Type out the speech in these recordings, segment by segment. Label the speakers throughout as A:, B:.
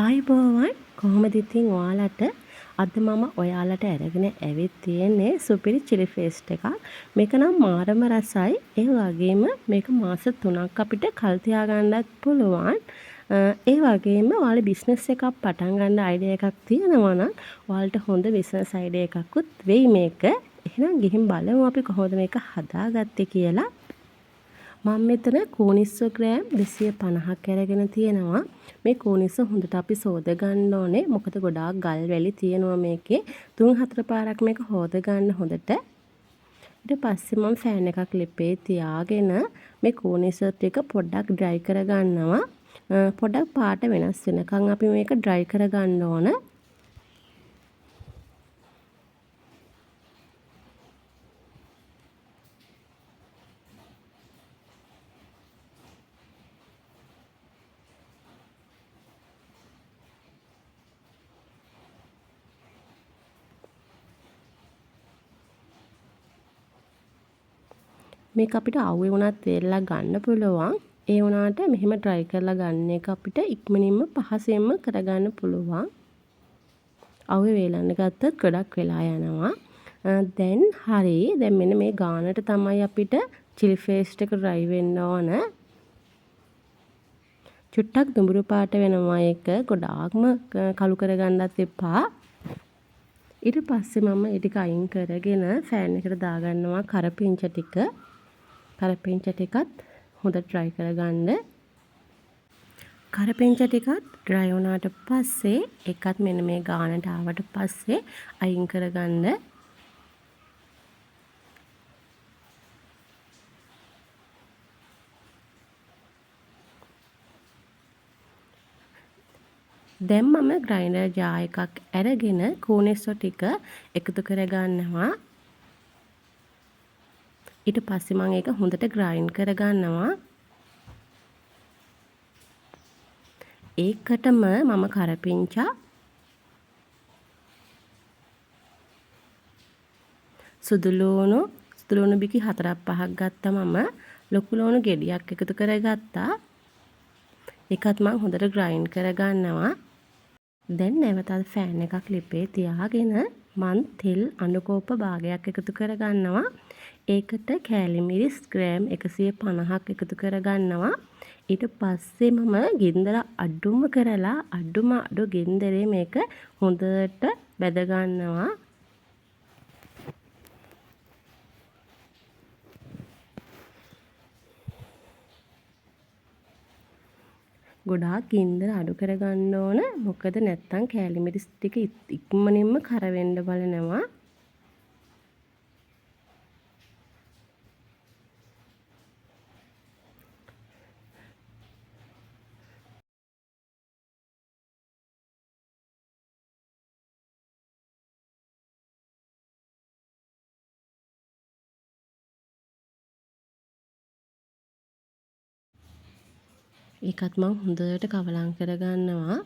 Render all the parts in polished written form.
A: ආයුබෝවන්. කොහොමද ඉතින් ඔයාලට? අද මම ඔයාලට අරගෙන ඇවිත් තියෙන්නේ සුපිරි චිලි පේස්ට් එකක්. මේක නම් මාරම රසයි. ඒ වගේම මේක මාස 3ක් අපිට කල් තියාගන්නත් පුළුවන්. ඒ වගේම ඔයාලා බිස්නස් එකක් පටන් ගන්න අයිඩියා එකක් තියෙනවා නම් ඔයාලට හොඳ බිස්නස් අයිඩියා එකකුත් වෙයි මේක. එහෙනම් ගිහින් බලමු අපි කොහොමද මේක හදාගත්තේ කියලා. මම මෙතන කූනිස්සු ග්‍රෑම් 250ක් අරගෙන තියෙනවා. මේ කූනිස්ස හොඳට අපි සෝද ගන්න ඕනේ. මොකද ගොඩාක් ගල් වැලි තියෙනවා මේකේ. 3-4 පාරක් මේක හොද ගන්න හොඳට. ඊට පස්සේ මම ෆෑන් එකක් ලිපේ තියාගෙන මේ කූනිස්ස ටික පොඩ්ඩක් ඩ්‍රයි කරගන්නවා. පොඩ්ඩක් පාට වෙනස් වෙනකන් අපි මේක ඩ්‍රයි කරගන්න ඕන. මේක අපිට අවුවේ වුණත් වේලලා ගන්න පුළුවන්. ඒ වුණාට මෙහෙම ඩ්‍රයි කරලා ගන්න එක අපිට ඉක්මනින්ම පහසුවෙන්ම කරගන්න පුළුවන්. අවුවේ වේලන්න ගත්තොත් ගොඩක් වෙලා යනවා. දැන් හරි. දැන් මෙන්න මේ ගානට තමයි අපිට චිලි පේස්ට් එක ඩ්‍රයි වෙන්න ඕන. චුට්ටක් දුඹුරු පාට වෙනවා ඒක. ගොඩාක්ම කළු කරගන්නත් එපා. ඊට පස්සේ මම ඒ ටික අයින් කරගෙන ෆෑන් එකට දාගන්නවා කරපිංච ටික. කරපිංච ටිකත් හොඳට ඩ්‍රයි කරගන්න. කරපිංච ටිකත් ඩ්‍රයි වුණාට පස්සේ ඒකත් මෙන්න මේ ගානට ආවට පස්සේ අයින් කරගන්න. දැන් මම ග්‍රයින්ඩර් ජාර් එකක් අරගෙන කූනිස්සු ටික එකතු කරගන්නවා. ඊට පස්සේ මම ඒක හොඳට ග්‍රයින්ඩ් කරගන්නවා. ඒකටම මම කරපිංචා, සුදු ලුණු බිකි 4-5ක් ගත්තා මම. ලොකු ලුණු ගෙඩියක් එකතු කරගත්තා. ඒකත් මම හොඳට ග්‍රයින්ඩ් කරගන්නවා. දැන් නැවතත් ෆෑන් එකක් ලිපේ තියාගෙන මං තෙල් අනුකෝප භාගයක් එකතු කරගන්නවා. ඒකට කෑලි මිරිස් ග්‍රෑම් 150ක් එකතු කරගන්නවා. ඊට පස්සේ මම ගින්දර අඩුම කරලා අඩුම අඩු ගින්දරේ මේක හොඳට බැද ගන්නවා. ගොඩාක් ගින්දර අඩු කරගන්න ඕන. මොකද නැත්තම් කෑලි මිරිස් ටික ඉක්මනින්ම කර වෙන්න බලනවා. ඒකත් මං හොඳට කවලම් කරගන්නවා.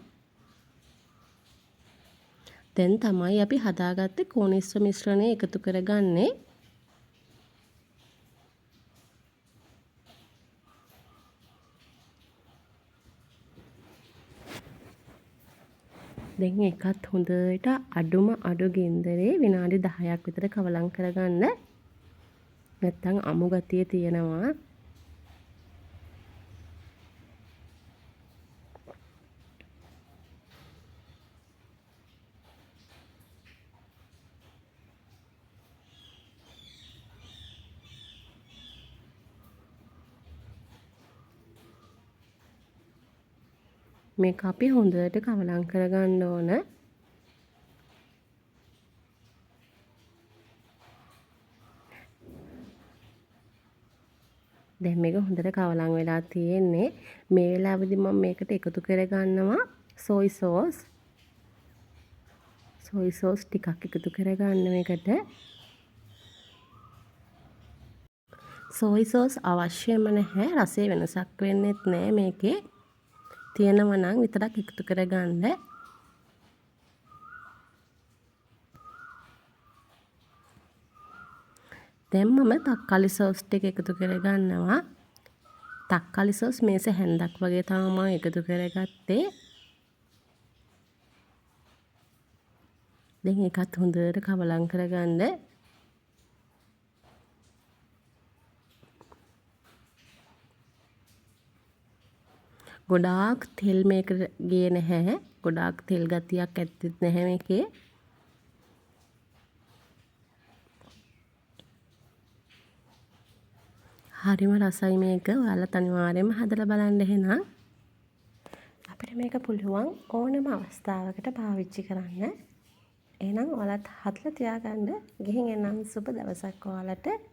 A: දැන් තමයි අපි හදාගත්තේ කෝනිස්ස මිශ්‍රණය එකතු කරගන්නේ. දැන් ඒකත් හොඳට අඩුම අඩු ගින්දරේ විනාඩි 10ක් විතර කවලම් කරගන්න. නැත්තම් අමු ගතිය තියෙනවා. මේක අපි හොඳට කවලම් කරගන්න ඕන. දැන් මේක හොඳට කවලම් වෙලා තියෙන්නේ. මේ වෙලාවේදී මම මේකට එකතු කරගන්නවා සෝයි සෝස්. සෝයි සෝස් ටිකක් එකතු කරගන්න මේකට. සෝයි සෝස් අවශ්‍යම නැහැ. රසය වෙනසක් වෙන්නෙත් නෑ මේකේ. තියෙනවා නම් විතරක් එකතු කරගන්න. දැන් මම තක්කාලි සෝස් ටික එකතු කරගන්නවා. තක්කාලි සෝස් මේස හැන්දක් වගේ තමයි මම එකතු කරගත්තේ. දැන් ඒකත් හොඳට කවලම් කරගන්න. ගොඩාක් තෙල් මේකට ගියේ නැහැ. ගොඩාක් තෙල් ගතියක් ඇත්තෙත් නැහැ මේකේ. හරිම රසයි මේක. ඔයාලත් අනිවාර්යයෙන්ම හදලා බලන්න එහෙනම්. අපිට මේක පුළුවන් ඕනම අවස්ථාවකට පාවිච්චි කරන්න. එහෙනම් ඔයාලත් හදලා තියාගන්න. ගිහින් එන්නම්. සුබ දවසක් ඔයාලට.